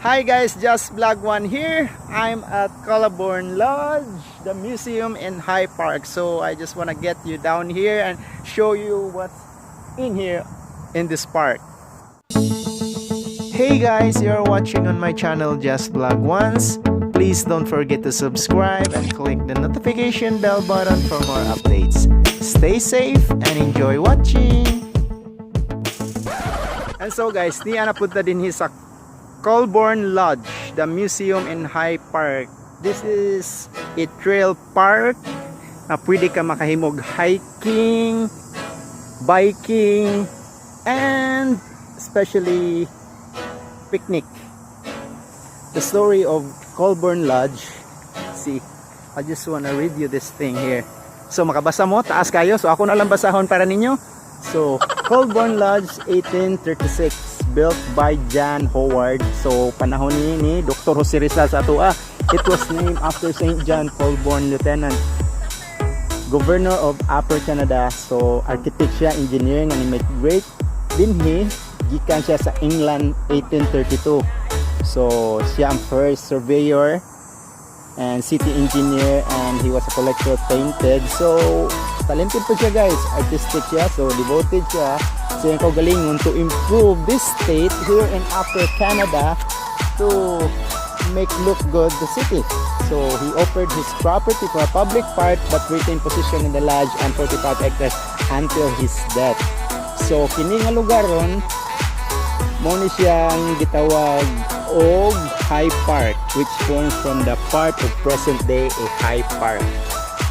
Hi guys, Just Vlog One here. I'm at Colborne Lodge, the museum in High Park. So I just want to get you down here and show you what's in here in this park. Hey guys, you're watching on my channel Just Vlog Once. Please don't forget to subscribe and click the notification bell button for more updates. Stay safe and enjoy watching! And so guys, niya napunta dinhi sa Colborne Lodge, the museum in High Park. This is a trail park na pwede ka makahimog hiking, biking, and especially picnic. The story of Colborne Lodge. See, I just wanna read you this thing here. So makabasa mo, taas kayo. So ako na lang basahon para ninyo. So, Colborne Lodge, 1836, built by John Howard. So, panahon ni Dr. Jose Rizal sa atoa. It was named after St. John Colborne, Lieutenant Governor of Upper Canada. So, architect siya, engineering, and immigrate dinhi gikan siya sa England 1832. So, siya ang first surveyor and city engineer, and he was a collector, painted. So, talented po siya, guys. Artistic siya. So, devoted siya sa iyang kaugalingon to improve this state here in Upper Canada, to make look good the city. So, he offered his property for a public park but retained position in the lodge and 45 hectares until his death. So, kini nga lugar ron, mao ni siyang gitawag og High Park, which forms from the part of present day a High Park.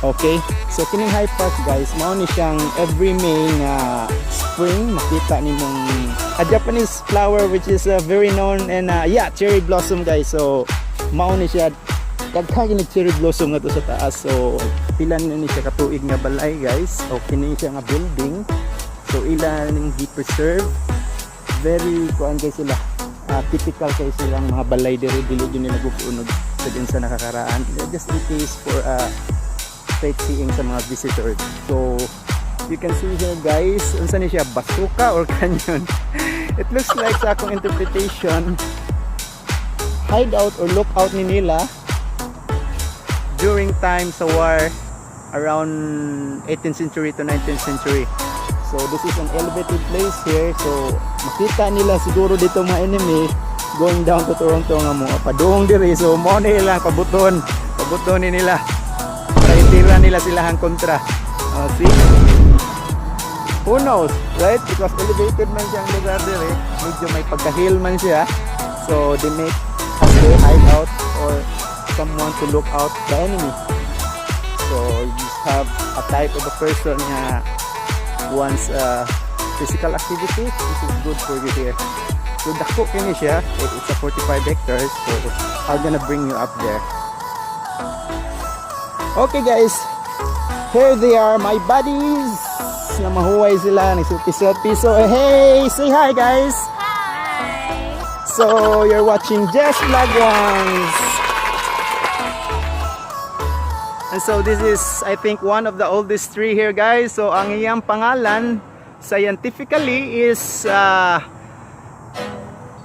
Okay? So kining High Park, guys, mao ni siyang every May nga spring makita nimong a Japanese flower which is very known and yeah, cherry blossom, guys. So mao ni siya, daghan ni cherry blossom nga to sa taas. So pila na ni siya katuig nga balay, guys. O kini siya nga building. So ila ning gi-preserve, very kuan kay sila, typical kay silang mga balay diri, dili jud nila gupunog sa din sa nakakaraan, just in case for sightseeing sa mga visitors. So you can see here, guys, unsa ni siya, basuka or canyon? It looks like, sa akong interpretation, hideout or lookout ni nila during time sa war around 18th century to 19th century. So this is an elevated place here. So makita nila siguro dito mga enemy going down to Toronto nga mo padung diri. So mo nila pabuton, pabuton ni nila para itira nila silahang kontra. Oh, see? Who knows, right? Because elevated man siyang lugar diri, medyo may pagka-hill man siya. So they make as a hideout or someone to look out the enemy. So you just have a type of a person nga wants physical activity, this is good for you here. So dako kini siya, it's a 45 hectares, so I'm gonna bring you up there. Okay guys, here they are, my buddies. Na mahuway sila, nagselfie-selfie. So hey, say hi, guys. Hi! So you're watching Just Vlog Ones. And so this is, I think, one of the oldest tree here, guys. So ang iyang pangalan scientifically is,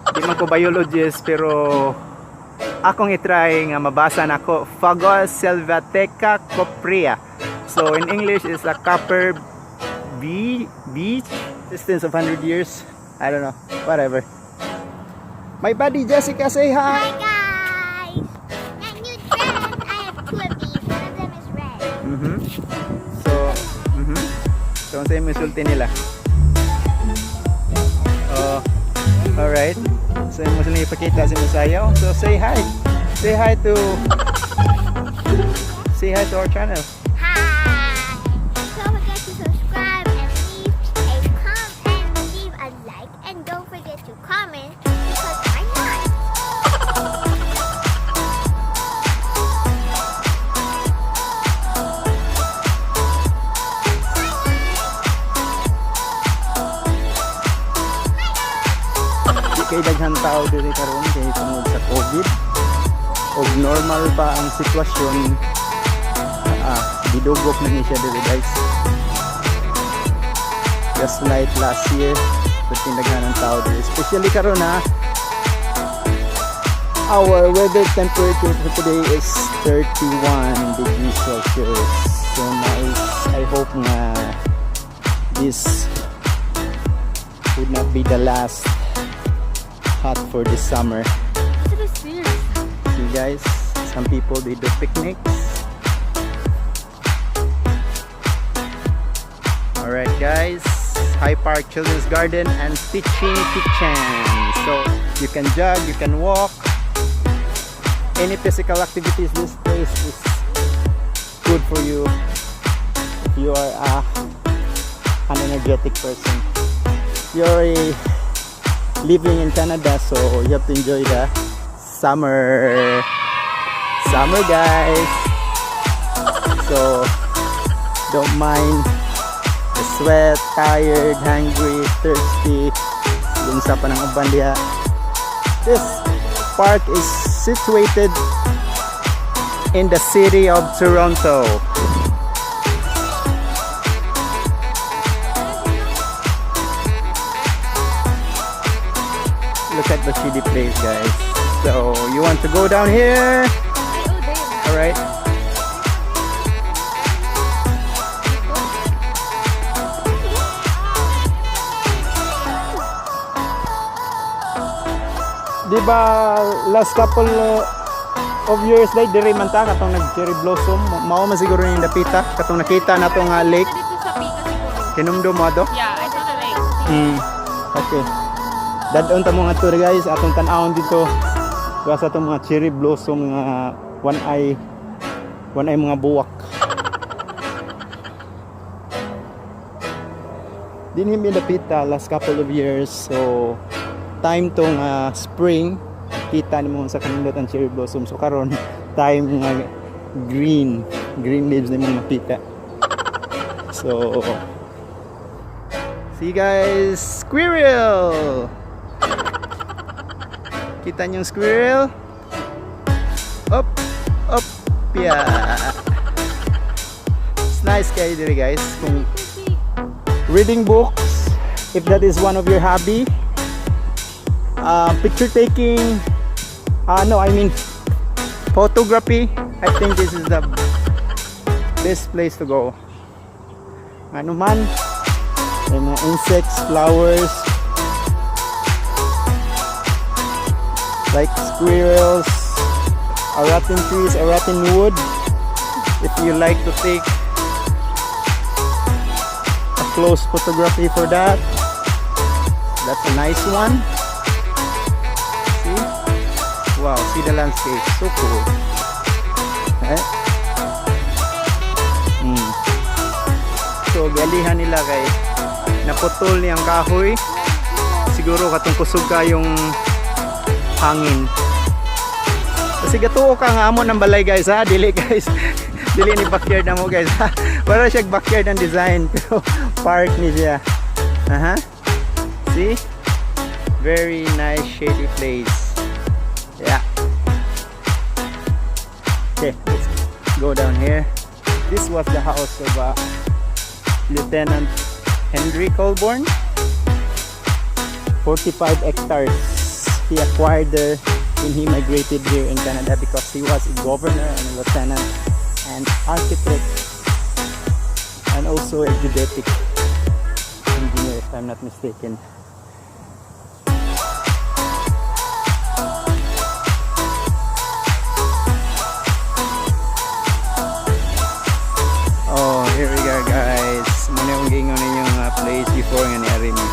di man ko biologist, pero akong i-try nga mabasa nako, Fagus sylvatica cuprea. So in English is a copper beech, distance of 100 years. I don't know, whatever. My buddy Jessica, say hi. Hi guys! My new dress! I have two of these. One of them is red. So. So, unsa yung insulti nila? Oh, alright. So, yung mo silang ipakita sa Musayaw. So, say hi. Say hi to our channel. Hi! Don't forget to subscribe and leave a comment and leave a like, and don't forget to comment because why not? Di kay daghan tao diri karon kay tungod sa COVID. Og normal pa ang sitwasyon, gidugok na ni siya diri, guys. Just like last year, perting daghan ang tao diri. Especially karon ha. Our weather temperature for today is 31 degrees Celsius. So nice. I hope nga this would not be the last hot for this summer. Look at the stairs. See, guys, some people, they do picnics. Alright, guys, High Park Children's Garden and Teaching Kitchen. So you can jog, you can walk. Any physical activities, this place is good for you if you are an energetic person. You're living in Canada, so you have to enjoy the summer. Summer, guys. So don't mind the sweat, tired, hungry, thirsty. Unsa pa ng uban diha. This park is situated in the city of Toronto. Look at the shady place, guys. So you want to go down here? Ay, oh, damn. All right. Di ba last couple of years like diri man ta katong nag cherry blossom, mao man siguro yung dapita katong nakita nato nga lake? Dito sa Pika siguro. Hinumdum mo ato? Yeah, I saw the lake. Okay. Dad-on ta mga tour, guys, atong tan-awon dito. Wa sa atong mga cherry blossom nga one eye, one eye mga buwak. Dinhi mi dapita last couple of years, so time to nga spring, kita nimo sa kanindot ang cherry blossom. So karon time nga green green leaves nimo makita. So see, guys, squirrel. Kita niyo yung squirrel? Up, up, yeah. It's nice kayo diri, guys. Kung reading books, if that is one of your hobby, picture taking, no, I mean photography, I think this is the best place to go. Ano man, may mga insects, flowers, like squirrels, a rotten trees, a rotten wood. If you like to take a close photography for that, that's a nice one. See? Wow, see the landscape. So cool. Eh? So, galihan nila kay naputol niyang kahoy. Siguro katong kusog kayong hangin. Kasi gatuo ka nga amo ng balay, guys, ha. Dili, guys. Dili ni backyard na mo, guys, ha. Wala siya backyard ang design pero park ni siya. Aha. See? Very nice shady place. Yeah. Okay, let's go down here. This was the house of Lieutenant Henry Colborne. 45 hectares he acquired there when he migrated here in Canada because he was a governor and a lieutenant and architect and also a geodetic engineer, if I'm not mistaken. Oh, here we go, guys. Mao na yung giingon ninyong place before nga niari mi.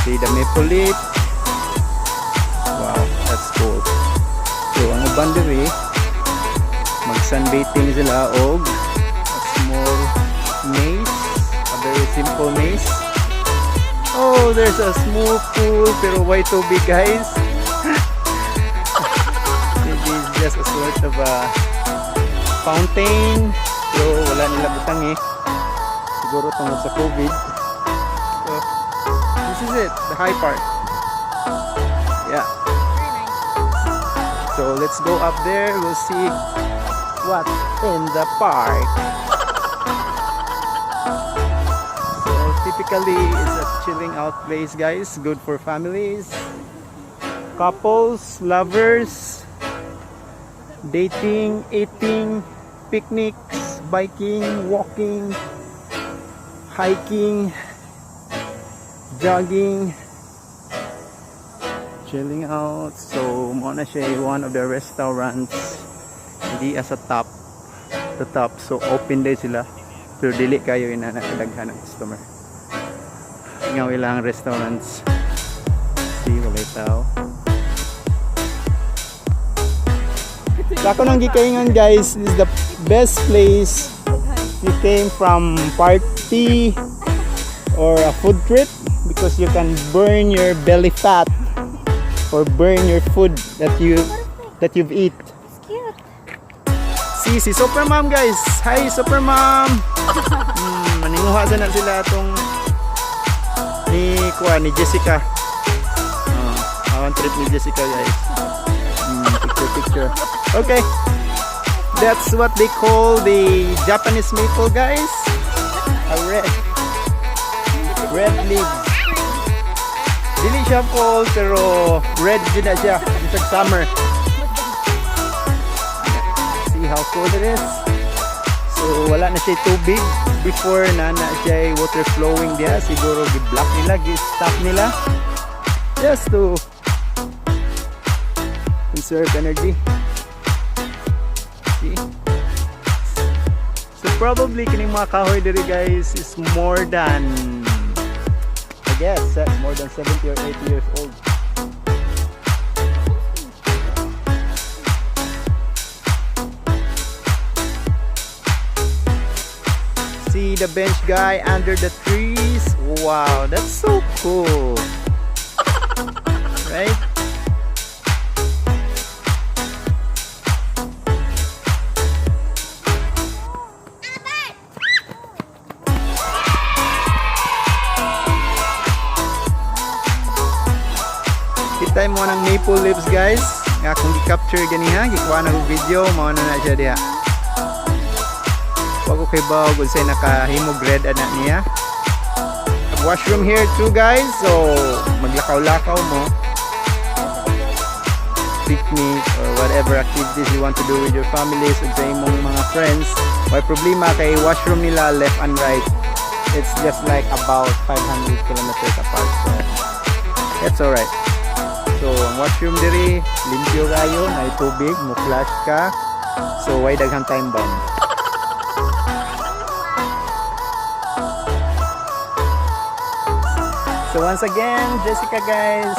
See the maple leaf. Wow, that's cool. So, ang uban diri mag sunbathing sila og a small maze, a very simple maze. Oh, there's a small pool pero way too big, guys. Maybe it's just a sort of a fountain pero wala nila butang eh. Siguro tungod sa COVID. So, this is it, the High Park. Yeah. Very nice. So let's go up there. We'll see what's in the park. So typically it's a chilling out place, guys. Good for families, couples, lovers. Dating, eating, picnics, biking, walking, hiking, jogging, chilling out. So, mao na siya one of the restaurants di sa top, the top. So, open day sila. Pero dili kayo ina nakadaghan ng customer. Ngaw ilang restaurants. See, walay tao. Sa ako nang gikaingan, guys, this is the best place you came from party or a food trip because you can burn your belly fat or burn your food that you've eat. It's cute. See, si Super Mom, guys. Hi, Super Mom. Maninguha sa na sila atong ni kuha ni Jessica. Oh, ang trip ni Jessica, guys. Picture picture. Okay. That's what they call the Japanese maple, guys. A red red leaves. Dili siya fall pero red jud na siya. Bisag summer. See how cool it is? So wala na siya tubig. Before na siya water flowing diya. Siguro gi-block nila, gi-stop nila. Just to conserve energy. See? So probably kining mga kahoy diri, guys, is more than, I guess, more than 70 or 80 years old. See the bench guy under the trees? Wow, that's so cool. Right? Kita mo ng maple leaves, guys. Nga kung gi-capture ganiha, gikuha na og video, mao na na siya diha. Wa ko kahibaw kung unsay nakahimog red ana niya. Washroom here too, guys. So maglakaw-lakaw mo. Picnic or whatever activities you want to do with your families ug sa imong mga friends. Way problema kay washroom nila left and right. It's just like about 500 kilometers apart. So that's alright. So ang washroom diri limpyo kayo, nay tubig, mo flush ka. So way daghang time bomb. So once again, Jessica, guys,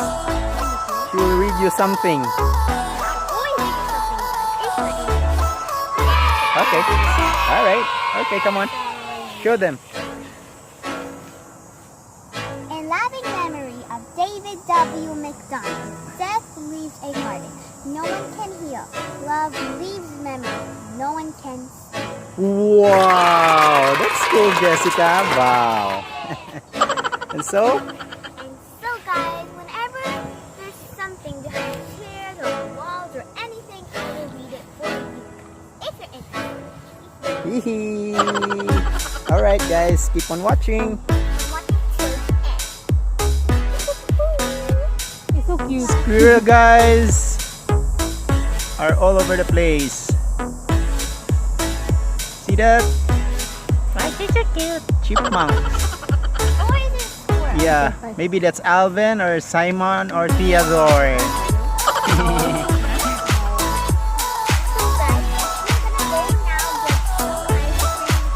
she will read you something. Always read you something, guys. If you're interested. Okay. All right. Okay, come on. Show them. In loving memory of David W. McDonald, death leaves a garden no one can heal. Love leaves memory no one can see. Wow, that's cool, Jessica. Wow. And so, And so, guys, whenever there's something behind the chairs or the walls or anything, I will read it for you guys. If you're interested. Hee. All right, guys, keep on watching. I'm watching till the end. It's so cute. Squirrel guys are all over the place. See that? Why is so cute? Chipmunks. Or is it squirrel? Yeah, maybe that's Alvin or Simon or Theodore. So guys, we're gonna go now get some ice cream and.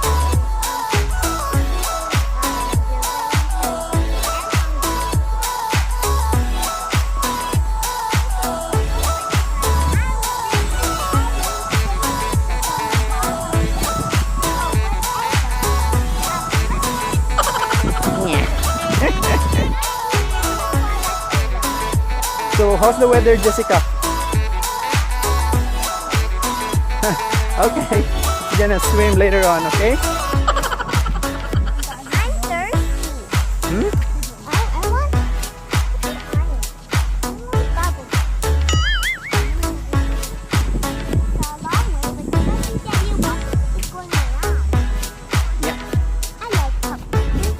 So, how's the weather, Jessica? Okay, you're gonna swim later on, okay? I'm thirsty. Hmm? I want bubble. It's a long way, but I think that you walk is going around. Yeah. I like puppies.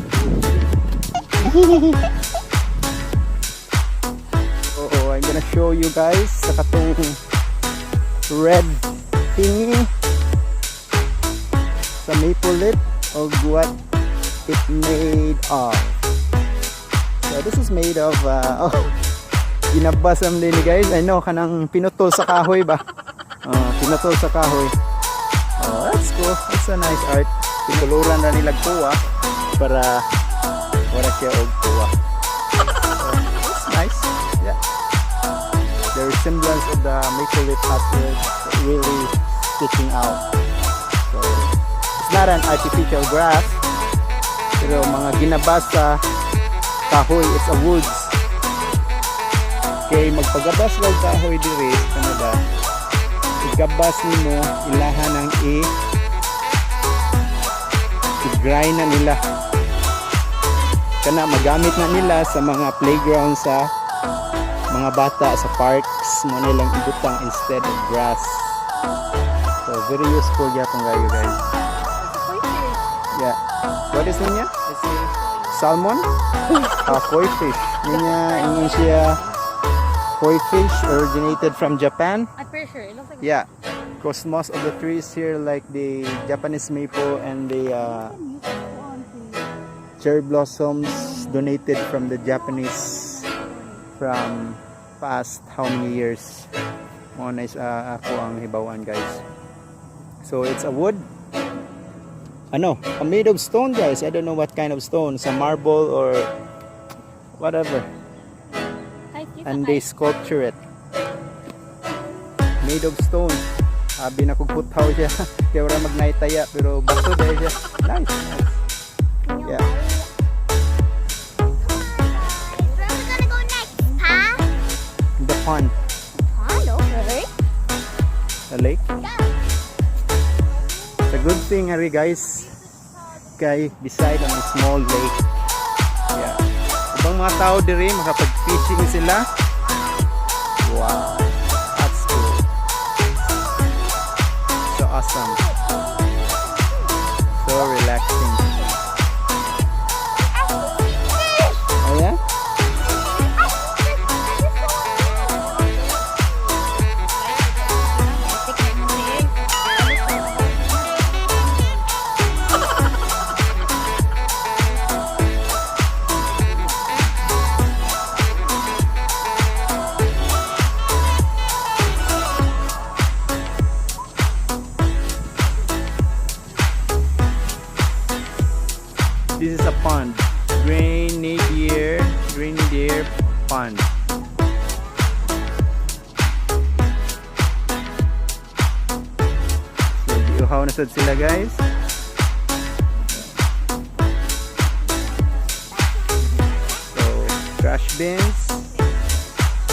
Oo, I'm gonna show you guys sa katong red thingy sa maple leaf or what it made of. So this is made of oh, ginabas ang din guys. I know, kanang pinutol sa kahoy ba? Oh, pinutol sa kahoy. Oh, that's cool. That's a nice art. Pinuluran na nila kuha para wala siya og kuha. So, it's nice. Yeah. The resemblance of the maple leaf hat is really sticking out. So, it's not an artificial grass. Pero mga ginabas sa kahoy, it's a woods. Kay magpagabas lang kahoy diri sa Canada, igabas nimo, ilahan ang i-grind na nila. Kana magamit na nila sa mga playground sa mga bata sa parks mo nilang ibutang instead of grass. So very useful gyapon kayo, guys. Yeah. What is niya? Let's see. Salmon? Ah, koi fish. Niya, ingon siya koi fish originated from Japan. I'm pretty sure. It looks like Yeah. Because most of the trees here, like the Japanese maple and the cherry blossoms, donated from the Japanese from past how many years. Mo na is ako ang hibawan, guys. So it's a wood. Ano, a made of stone, guys. I don't know what kind of stone, sa marble or whatever. Hi, cute. And they sculpture it. Made of stone. Abi na kog puthaw siya. Kaya wala magnaitaya pero bato dahil siya. Nice, nice. No. Yeah. Where are we gonna go next, Pa? The pond, Pond, okay. The lake. Go. It's a good thing, Harry, guys. Kay beside ang small lake. Yeah. Ubang mga tao diri makapag-fishing sila. Wow. That's cool. So awesome. So relaxing. Oh yeah? This is a pond. Grenadier Pond. So, giuhaw na sad sila, guys. So, trash bins.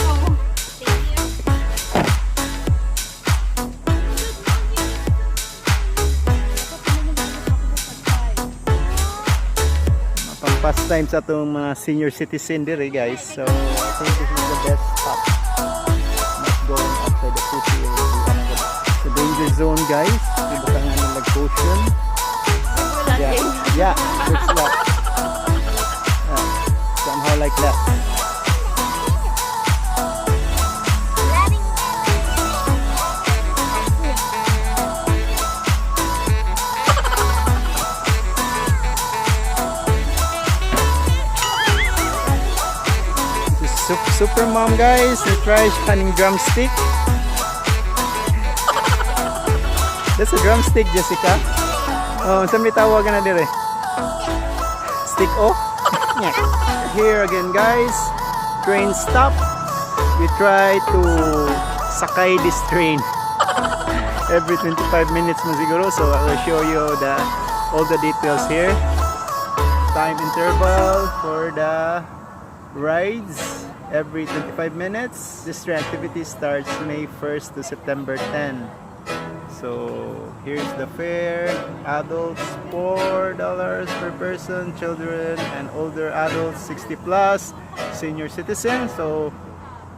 Oh, thank you. Pang pastime sa atong mga senior citizen diri, guys. So, I think this is the best spot. Not going outside the city or the, ano ba, the danger zone, guys. Ibutangan ng caution. Yeah, looks like. Yeah, somehow like that. Loving This is super mom, guys. We try kaning drumstick. That's a drumstick, Jessica. Oh, sa may tawag na dire? Stick o? Yeah. Here again, guys. Train stop. We try to sakay this train every 25 minutes mo siguro. So I will show you the all the details here. Time interval for the rides every 25 minutes. This train activity starts May 1st to September 10. So here's the fare. Adults $4 per person, children and older adults 60 plus, senior citizen so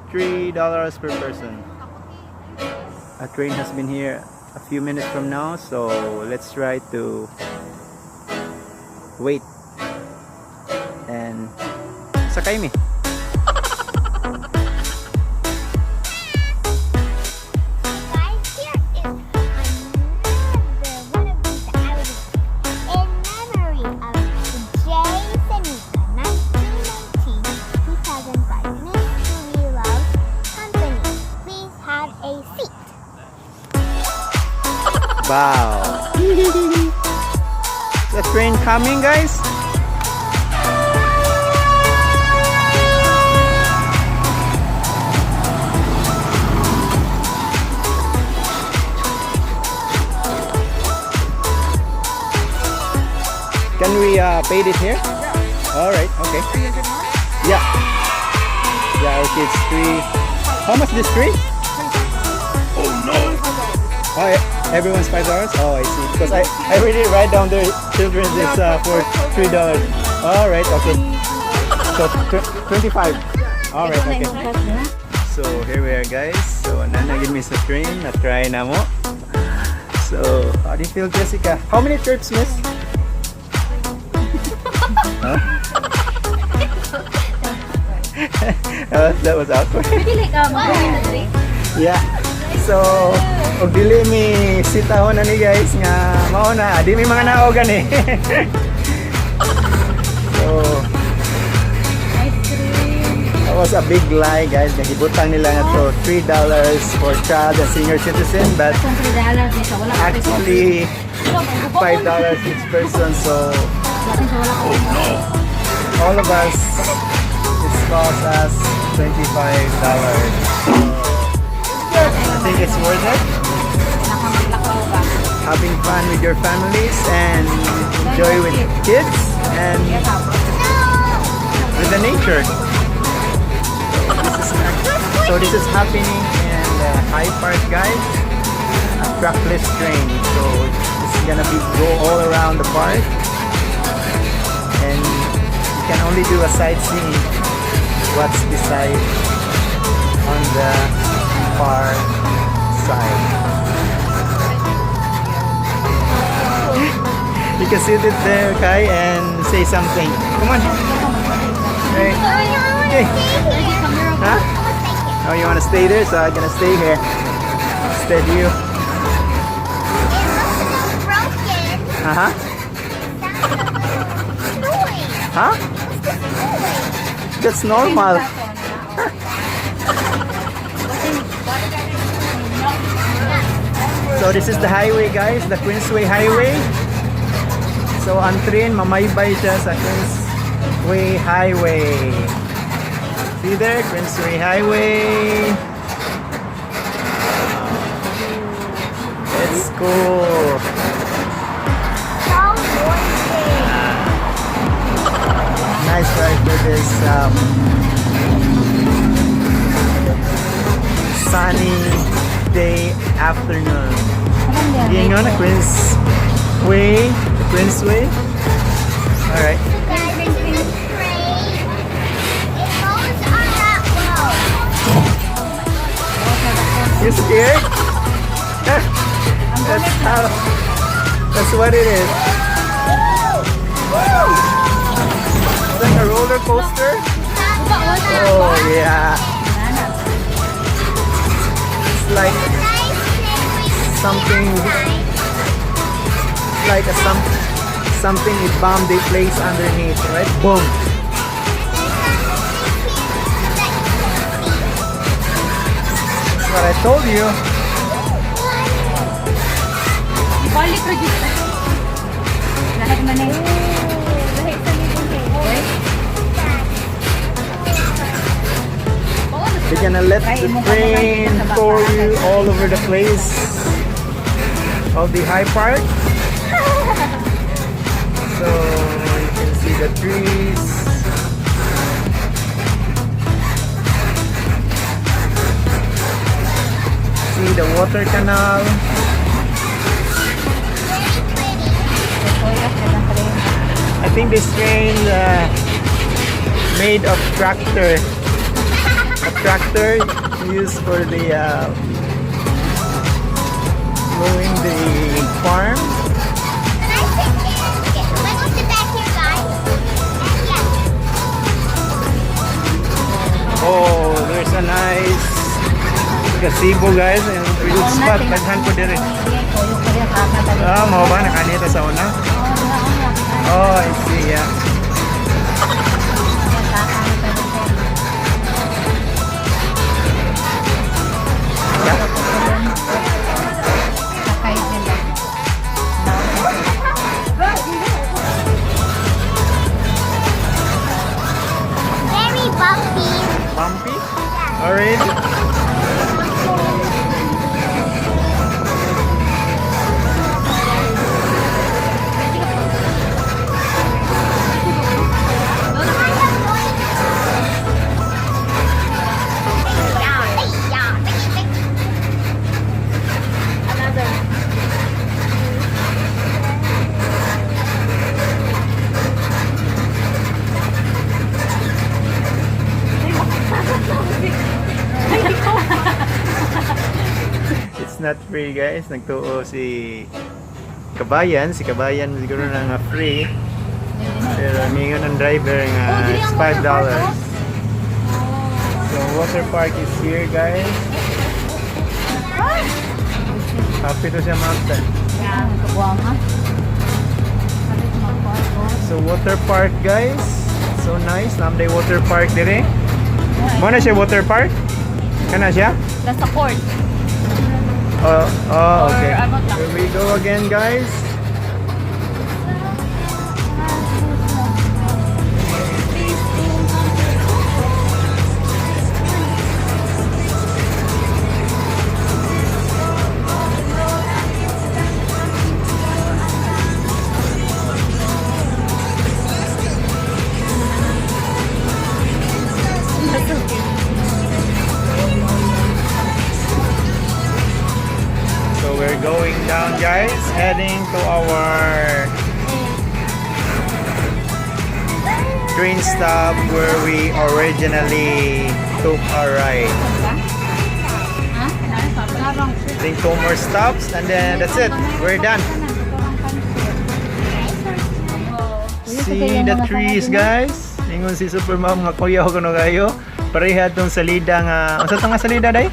$3 per person. A train has been here a few minutes from now, so let's try to wait and sakay mi. Guys, Bow. The train coming, guys. Can we pay it here? All right. Okay. Yeah. Yeah. Okay. It's three. How much this tree? Oh no. Oh, yeah, everyone's $5. Oh, I see. Because I really write down their children's is for $3. All right. Okay. So 25. All right. Okay. So here we are, guys. So naa na gyud mi sa train. Na-try namo. So how do you feel, Jessica? How many trips, miss? Huh? That was awkward. Pretty like going in the tree. Yeah. So, og dili mi sitahon na ni, guys, nga mao na di mi mga naogan eh. So, Ice cream. That was a big lie, guys. Nagibutang nila nga to $3 for child and senior citizen, but Kung $3 nito, wala ka. Actually $5 each person. So, all of us, it cost us $25. So, I think it's worth it. Nakamaglakaw ba? Having fun with your families and enjoy with kids and with the nature. So this is happening in the High Park, guys. A trackless train. So it's gonna be go all around the park, and you can only do a sightseeing what's beside on the far side. You can sit it there, Kai, and say something. Come on. Right. Okay. Huh? Oh, you want to stay there? So I'm gonna stay here. Instead you. It looks a little broken. Sounds a little noise. Huh? What's this noise? That's normal. So this is the highway, guys, the Queensway Highway. So ang train mamaybay siya sa Queensway Highway. See there, Queensway Highway. It's cool. So noisy. Nice ride for this sunny day afternoon. Yun nga na Queensway, the Queensway. Alright. So guys, this is a train. It goes on that road. You scared? That's what it is. It's like a roller coaster. Oh yeah. It's like something like a something a bomb they place underneath, right? Boom. That's what I told you. Ibalik register. Lahat man eh. Lahat sa libon. They're gonna let the train tour you all over the place of the High Park. So you can see the trees. See the water canal. I think this train made of tractor. A tractor used for the mowing the farm. Can I sit there? Okay, am I going to sit back here, guys? Yeah. Oh, there's a nice gazebo, guys, and good spot. Daghan po diri. Ah, mao ba nakanita sa una? Oh, I see. Yeah. Yeah. not free, guys. Nagtuo si Kabayan. Si Kabayan siguro na nga free. Pero mingon ang driver nga Oh, dili it's ang water $5. park, oh. So water park is here, guys. Happy to siya, ma'am. Yeah, kabuanga. So water park, guys. So nice. Namday water park dire. Mo na siya water park? Kana siya? Nasa court. Oh, Or okay. ano lang. Here we go again, guys. So we're going down, guys, heading to our train stop where we originally took our ride. Ha? I think two more stops and then that's it. We're done. See the trees, guys. Ingon si Supermom nga kuya ko no kayo. Pareha tong salida nga unsa tong nga salida day?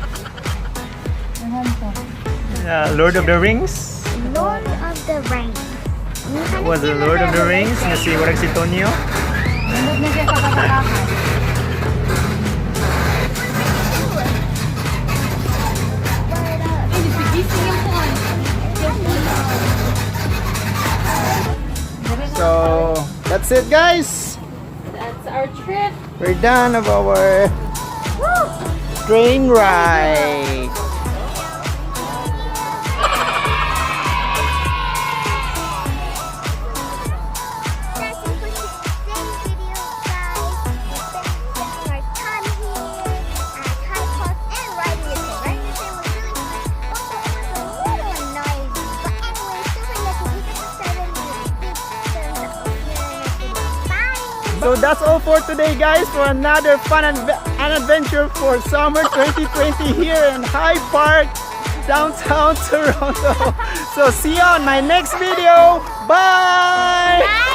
Lord of the Rings. Lord of the Rings. That was the Lord of the Rings nga si warag si Tonyo. Nandun na siya sa kakakakan. Ay, gising yung phone. Yung phone. So, that's it, guys. That's our trip. We're done of our train ride. That's it for today's video, guys. We spent spending our time here at High Park and riding the train. Riding the train was really fun, although it was a little noisy. But anyway, don't forget to hit the subscribe and leave a big thumbs up. See you in the next video. Bye! So that's all for today, guys, for another fun and adventure for summer 2020 here in High Park, downtown Toronto. So see you on my next video. Bye! Bye!